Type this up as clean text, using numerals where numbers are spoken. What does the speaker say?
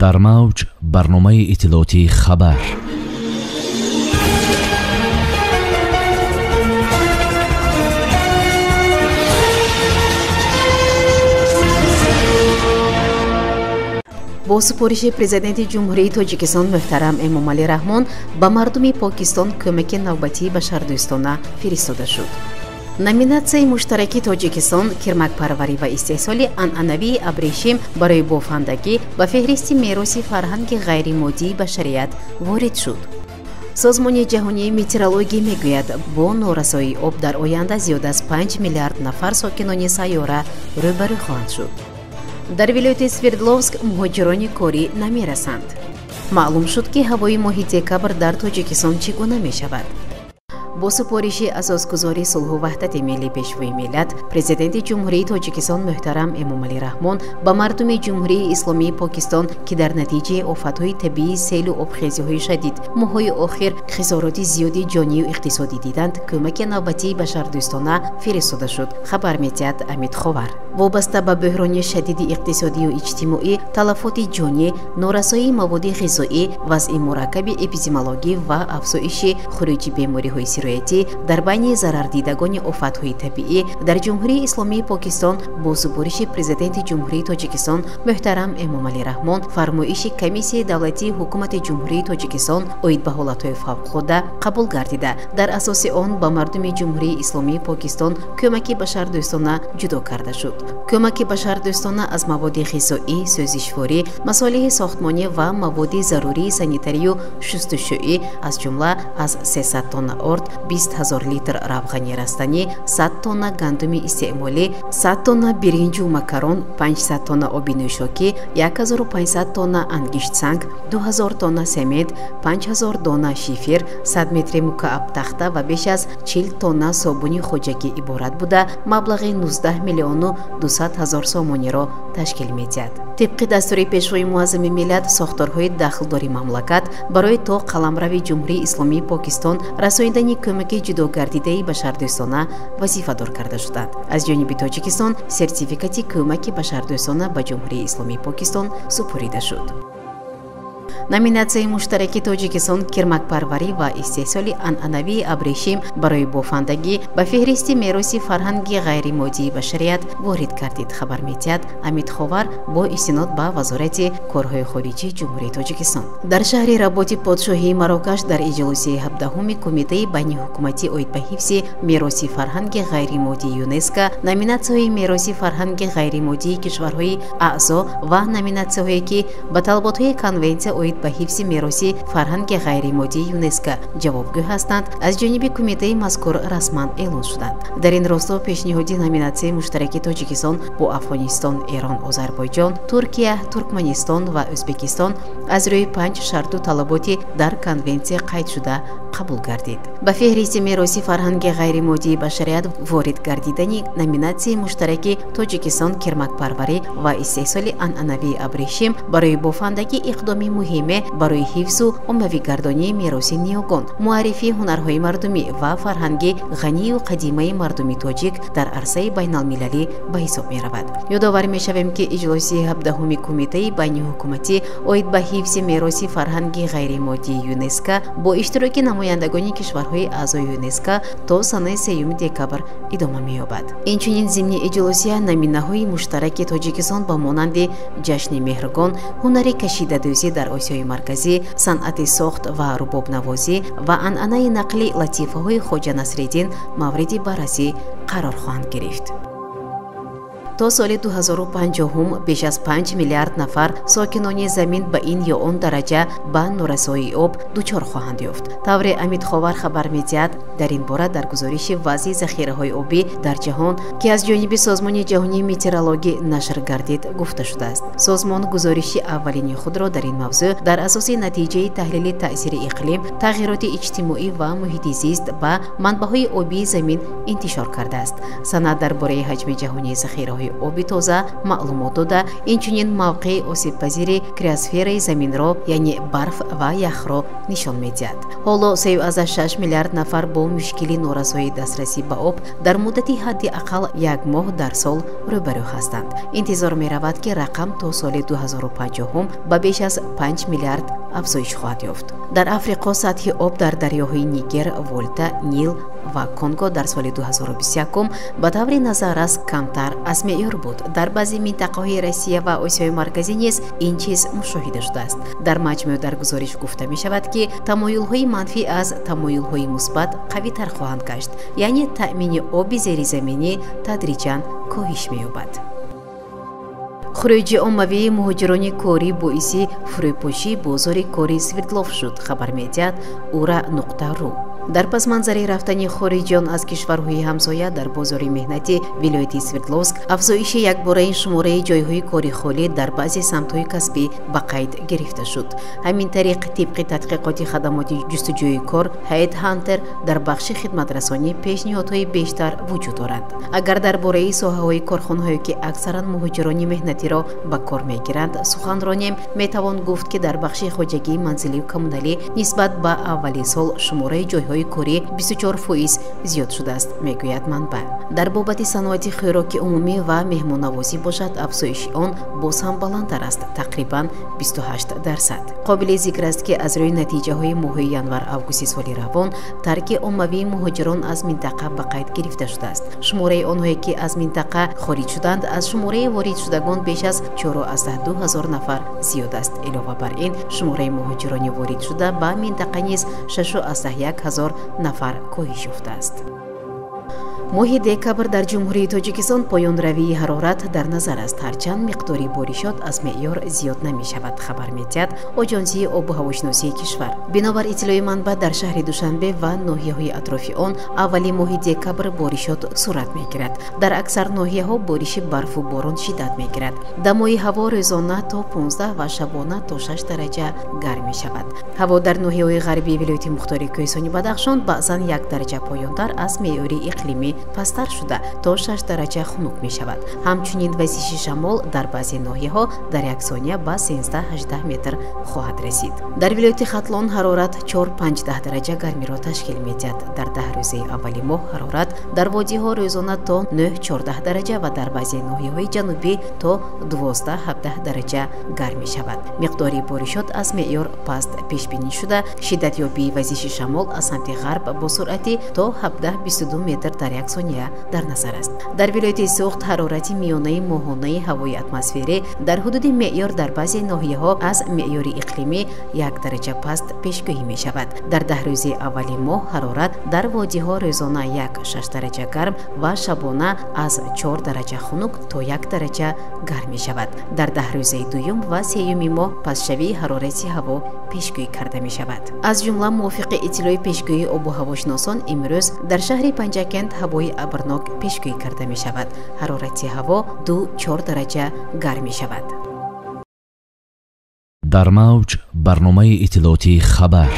Дар мавҷ барномаи иттилоотии хабар. Бо супориши Президенти Ҷумҳурии Тоҷикистон муҳтарам Эмомалӣ Раҳмон ба мардуми Покистон кӯмаки навбатии башардӯстона фиристода шуд. Номинатсияи муштараки Тоҷикистон кирмакпарварӣ ва истеҳсоли анъанавии абрешим барои бофандагӣ ба феҳристи мероси фарҳанги ғайримоддии башарият ворид шуд. Созмони ҷаҳонии метеорологӣ мегӯяд, бо норасоии об дар оянда зиёд аз 5 миллиард нафар сокинони сайёра рӯбарӯ хоҳанд шуд. Дар вилояти Свердловск муҳоҷирони корӣ намерасанд. Маълум шуд, ки ҳавои моҳи декабр дар Тоҷикистон чӣ гуна мешавад. Бо супориши асосгузори сулҳу ваҳдати миллӣ, Пешвои миллат, Президенти Ҷумҳурии Тоҷикистон муҳтарам Эмомалӣ Раҳмон ба мардуми Ҷумҳурии Исломии Покистон, ки дар натиҷаи офатҳои табиии селу обхезиҳои шадид моҳҳои охир хисороти зиёди ҷонию иқтисодӣ диданд, кӯмаки навбатии башардӯстона фиристода шуд, хабар медиҳад Амид Ховар. Вобаста ба бӯҳрони шадиди иқтисодию иҷтимоӣ, талафоти ҷонӣ, норасоии маводи ғизоӣ, вазъи мураккаби эпидемиологӣ ва афзоиши хуруҷи бемориҳои сироятӣ дар байни зарардидагони офатҳои табиӣ дар Ҷумҳурии Исломии Покистон бо супориши Президенти Ҷумҳурии Тоҷикистон муҳтарам Эмомалӣ Раҳмон фармоиши Комиссияи давлатии Ҳукумати Ҷумҳурии Тоҷикистон оид ба ҳолатҳои фавқулодда қабул гардида, дар асоси он ба мардуми Ҷумҳурии Исломии Покистон кӯмаки башардӯстона ҷудо карда шуд. Кӯмаки башардӯстона аз маводи ғизоӣ, сӯзишворӣ, масолеҳи сохтмонӣ ва маводи зарурии санитарию шустушӯӣ, аз ҷумла аз 300 тонна орд, 20 000 литр равғани растанӣ, 100 тонна гандуми истеъмолӣ, 100 тонна биринҷу макарон, 500 тонна оби нӯшокӣ, 1500 тонна ангиштсанг, 2000 тонна семент, 5000 дона шифер, 100 метри мукааб тахта ва беш аз 40 тонна собуни хоҷагӣ иборат буда, маблағи 19 миллиону 200 000 сомониро ташкил медиҳад. Тибқи дастури Пешвои муаззами миллат, сохторҳои дахлдори мамлакат барои то қаламрави Ҷумҳурии Исломии Покистон расонидани кӯмаки ҷудогардидаи башардӯстона вазифадор карда шуданд. Аз ҷониби Тоҷикистон сертификати кӯмаки башардӯстона ба Ҷумҳурии Исломии Покистон супорида шуд. Номинатсияи муштараки Тоҷикистон кирмакпарварӣ ва истеҳсоли анъанавии абрешим барои бофандагӣ ба феҳристи мероси фарҳанги ғайримоддии башарият ворид гардид, хабар медиҳад Амид Ховар бо истинод ба Вазорати корҳои хориҷии Ҷумҳурии Тоҷикистон. Дар шаҳри Работи подшоҳии Марокаш дар иҷлосияи 17-уми Кумитаи байниҳукуматӣ оид ба ҳифзи мероси фарҳанги ғайримоддии ЮНЕСКО номинатсияҳои мероси фарҳанги ғайримоддии кишварҳои аъзо ва номинатсияҳое, ки ба талаботҳои конвенсия оид ба ҳифзи мероси фарҳанги ғайримоддии ЮНЕСКО ҷавобгӯ ҳастанд, аз ҷониби кумитаи мазкур расман эълон шуданд. Дар ин росто пешниҳоди номинатсияи муштараки Тоҷикистон бо Афғонистон, Эрон, Озарбойҷон, Туркия, Туркманистон ва Ӯзбекистон аз рӯи 5 шарту талаботи дар конвенсия қайд шуда қабул гардид. Ба феҳристи мероси фарҳанги ғайримоддии башарият ворид гардидани номинатсияи муштараки Тоҷикистон кирмакпарварӣ ва истеҳсоли анъанавии абрешим барои бофандагӣ иқдоми муҳиме барои ҳифзу оммавигардонии мероси ниёгон, муаррифии ҳунарҳои мардумӣ ва фарҳанги ғанию қадимаи мардуми тоҷик дар арсаи байналмилалӣ ба ҳисоб меравад. Ёдовар мешавем, ки иҷлосияи 17-уми Кумитаи байниҳукуматӣ оид ба ҳифзи мероси фарҳанги ғайримоддии ЮНЕСКО бо иштироки намояндагони кишварҳои аъзои ЮНЕСКО то санаи 3 декабр идома меёбад. Инчунин зимни иҷлосия наминаҳои муштараки Тоҷикистон ба монанди ҷашни Меҳргон, ҳунари кашидадӯзӣ дар Осиёи Марказӣ, санъати сохт ва рубобнавозӣ ва анъанаи нақли латифаҳои Хоҷа Насриддин мавриди баррасӣ қарор хоҳанд гирифт. То соли 2050 беш аз 5 миллиард нафар сокинони замин ба ин ё он дараҷа ба норасоии об дучор хоҳанд ёфт. Тавре Амид Ховар хабар медиҳад, дар ин бора дар гузориши вазъи захираҳои обӣ дар ҷаҳон, ки аз ҷониби Созмони ҷаҳонии метеорологӣ нашр гардид, гуфта шудааст. Созмон гузориши аввалини худро дар ин мавзӯъ дар асоси натиҷаи таҳлили таъсири иқлим, тағйироти иҷтимоӣ ва муҳити зист ба манбаъҳои обии замин интишор кардааст. Санад дар бораи ҳаҷми ҷаҳонии захираҳои захираҳои оби тоза маълумот дода, инчунин мавқеи осебпазири криосфераи заминро, яъне барф ва яхро нишон медиҳад. Ҳоло 3,6 миллиард нафар бо мушкили норасоии дастрасӣ ба об дар муддати ҳадди ақал як моҳ дар сол рӯбарӯ ҳастанд. Интизор меравад, ки рақам то соли 2050 ба беш аз 5 миллиард афзоиш хоҳад ёфт. Дар Африқо сатҳи об дар дарёҳои Нигер, Волта, Нил ва Конго дар соли 2021 ба таври назаррас камтар аз меъёр буд. Дар баъзе минтақаҳои Россия ва Осиёи Марказӣ низ ин чиз мушоҳида шудааст. Дар маҷмӯъ дар гузориш гуфта мешавад, ки тамоюлҳои манфӣ аз тамоюлҳои мусбат қавитар хоҳанд гашт, яъне таъмини оби зеризаминӣ тадриҷан коҳиш меёбад. Хуруҷи оммавии муҳоҷирони корӣ боиси фурӯпошии бозори кори Свердлов шуд, хабар медиҳад ura.ru. Дар пасманзари рафтани хориҷиён аз кишварҳои ҳамсоя дар бозори меҳнати вилояти Свердловск афзоиши якбораи шумораи ҷойҳои кори холӣ дар баъзе самтҳои касбӣ ба қайд гирифта шуд. Ҳамин тариқ, тибқи тадқиқоти хадамоти ҷустуҷӯи кор Headhunter, дар бахши хидматрасонӣ пешниҳодҳои бештар вуҷуд доранд. Агар дар бораи соҳаҳои корхонаҳое, ки аксаран муҳоҷирони меҳнатиро ба кор мегиранд, сухан ронем, метавон гуфт, ки дар бахши хоҷагии манзилию коммуналӣ нисбат ба аввали сол шумораи ҷойҳои корӣ 24% зиёд шудааст, мегӯяд манбаъ. Дар бобати саноати хӯроки умумӣ ва меҳмоннавозӣ бошад, афзоиши он боз ҳам баландтар аст, тақрибан 28%. Қобили зикр аст, ки аз рӯи натиҷаҳои моҳҳои январ-августи соли равон тарки оммавии муҳоҷирон аз минтақа ба қайд гирифта шудааст. Шумораи онҳое, ки аз минтақа хориҷ шуданд, аз шумораи воридшудагон беш аз 4,2 ҳазор нафар зиёд аст. Илова бар ин, шумораи муҳоҷирони воридшуда ба минтақа низ 6,1 ҳазор нафар коҳиш ёфтааст. Моҳи декабр дар Ҷумҳурии Тоҷикистон поёнравии ҳарорат дар назар аст, ҳарчанд миқдори боришот аз меъёр зиёд намешавад, хабар медиҳад Оҷонсии обу ҳавошиносии кишвар. Бинобар иттилои манбаъ, дар шаҳри Душанбе ва ноҳияҳои атрофи он аввали моҳи декабр боришот сурат мегирад. Дар аксар ноҳияҳо бориши барфу борон шиддат мегирад. Дамои ҳаво рӯзона то 15 ва шабона то 6 дараҷа гарм мешавад. Ҳаво дар ноҳияҳои ғарбии вилояти мухтори Кӯҳистони Бадахшон баъзан 1 дараҷа поёнтар аз меъёри иқлимӣ пасттар шуда, то 6 дараҷа хунук мешавад. Ҳамчунин вазиши шамол дар баъзе ноҳияҳо дар як сония ба 13-18 метр хоҳад расид. Дар вилояти Хатлон ҳарорат 4-5 дараҷа гармиро ташкил медиҳад. Дар 10 рӯзаи аввали моҳ ҳарорат дар водиҳо рӯзона то 9-14 дараҷа ва дар баъзе ноҳияҳои ҷанубӣ то 12-17 дараҷа гарм мешавад. Миқдори боришот аз меъёр паст пешбинӣ шуда, шиддатёбии вазиши шамол аз самти ғарб бо суръати то 17-22 метр дар як сония дар назар аст. Дар вилояти Суғд ҳарорати миёнаи моҳонаи ҳавои атмосферӣ дар ҳудуди меъёр дар баъзе ноҳияҳо аз меъёри иқлимӣ 1 дараҷа паст пешгӯӣ мешавад. Дар 10 рӯзи аввали моҳ ҳарорат дар водиҳо рӯзона 1-6 дараҷа гарм ва шабона аз 4 дараҷа хунук то 1 дараҷа гарм мешавад. Дар 10 рӯзаи дуюм ва сеюми моҳ пастшавии ҳарорати ҳаво пешгӯӣ карда мешавад. Аз ҷумла, мувофиқи иттилои пешгӯии обу ҳавошиносон, имрӯз дар шаҳри Панҷакент ҳавои абрнок пешгӯӣ карда мешавад. Ҳарорати ҳаво 2-4 дараҷа гарм мешавад. Дар мавҷ барномаи иттилоотии «Хабар».